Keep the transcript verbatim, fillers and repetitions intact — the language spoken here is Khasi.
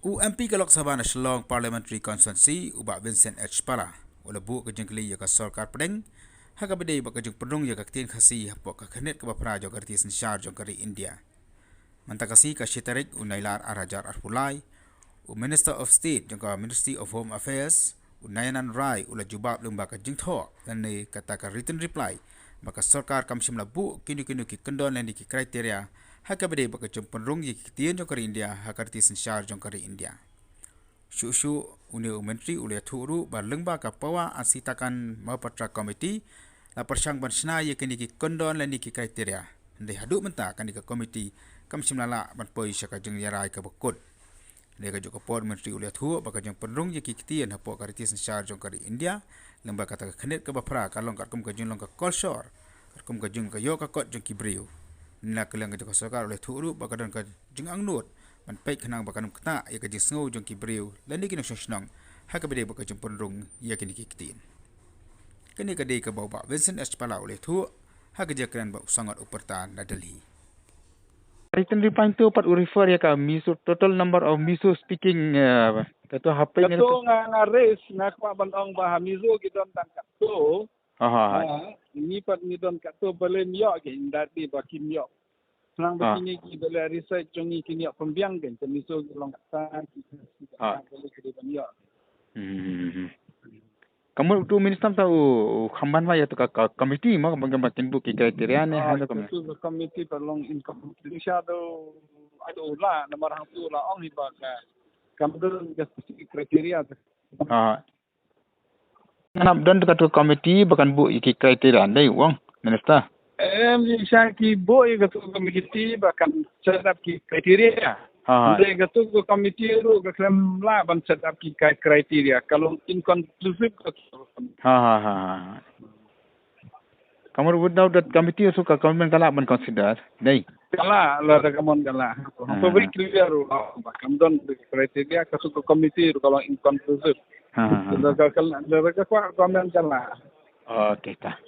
U M P ka Lok Sabha na Shillong Parliamentary Constituency, u Bah Vincent H Pala, u la buh ka jingkylli ïa ka sorkar pdeng ha kaba ïadei bad ka jingpynrung ïa ka ktien Khasi hapoh ka khyrnit kaba phra jong ka riti synshar jong ka ri India. Mynta ka sngi ka shi tarik u Nailar ar hajar arphew lai, u Minister of State jong ka Ministry of Home Affairs, u Narayanan Rai, u la jubab lyngba ka jingthoh lane kata ka written reply ba ka sorkar kam shym la buh kino kino ki kyndon lane ki criteria ha kaba ïadei bad ka jingpynrung ïa ki ktien jong ka ri India ha ka riti synshar jong ka ri India. Shuh shuh, une u Myntri u la ïathuh ruh ba lyngba ka Pawa Ansitakan Mahapatra Committee la pyrshang ban shna ïa kine ki kyndon lane ki criteria. Hynrei haduh mynta kane ka committee kam shym la lah ban poi sha ka jingïarai kaba kut. Hynrei kajuh ka por u Myntri u la ïathuh ba ka jingpynrung ïa ki ktien hapoh ka riti synshar jong ka ri India lyngba kata ka khyrnit kaba phra ka long katkum ka jinglong ka kolshor, katkum ka jong ka ïoh ka kot jong ki briew. Na ka liang ka jong ka sorkar u la ïathuh ruh ba ka don ka jingangnud ban peit khnang ba kan ym ktah ïa ka jingsngew jong ki briew lane ki nongshong shnong ha kaba ïadei bad ka jingpynrung ïa kine ki ktien. Kane ka dei kaba u Bah Vincent H Pala u la ïathuh ha ka jingkren bad u Sangot U Pyrta na Delhi. Written reply to pat u refer ïa ka Mizo, total number of Mizo speaking, uh, kato hapdeng. Kato nga, nga raise, nga kwah ban ong ba ha Mizo ki don tang katto. Aha. Ha, ngi pat ngi don katto, balei ym ïoh ki, ynda dei ba kim ïoh. Khnang ba kine ki, balei research jong ngi kin ïoh pynbiang ki, ka Mizo ki long katta, ki, ki, ha, balei ki dei ban ïoh. Hmm. Ka mut utu u minister ta u, u kham ban ba ïa tu ka, ka committee mo, ban, ban kin buh ki criteria ne, ha, ha, ka committee. Katu ka committee pat long inconclusive, ado, ado la, namar hangtu la ong hi ba ka, kam don ka criteria ta. Ha. Ngan ap don katu ka committee ba kan buh ïa ki criteria, dei u ong, minister. Em, ïa sha ki buh ïa katu ka committee ba kan set up ki criteria. Ha, ha. Dei katu ka committee ruh ka khlem lah ban set up ki ka criteria. Ka long inconclusive katu ka committee. Ha, ha, ha, ha. Ka mut without that committee also ka government ka lah ban consider. Dei. Ka lah, lada ka mon ka lah. Ha, ha, ha. Very clear ruh, ba kam don criteria, katu ka committee ruh ka long inconclusive. Ha, ha, ha. Lada ka, lada ka kwah government ka lah. Okay, ta.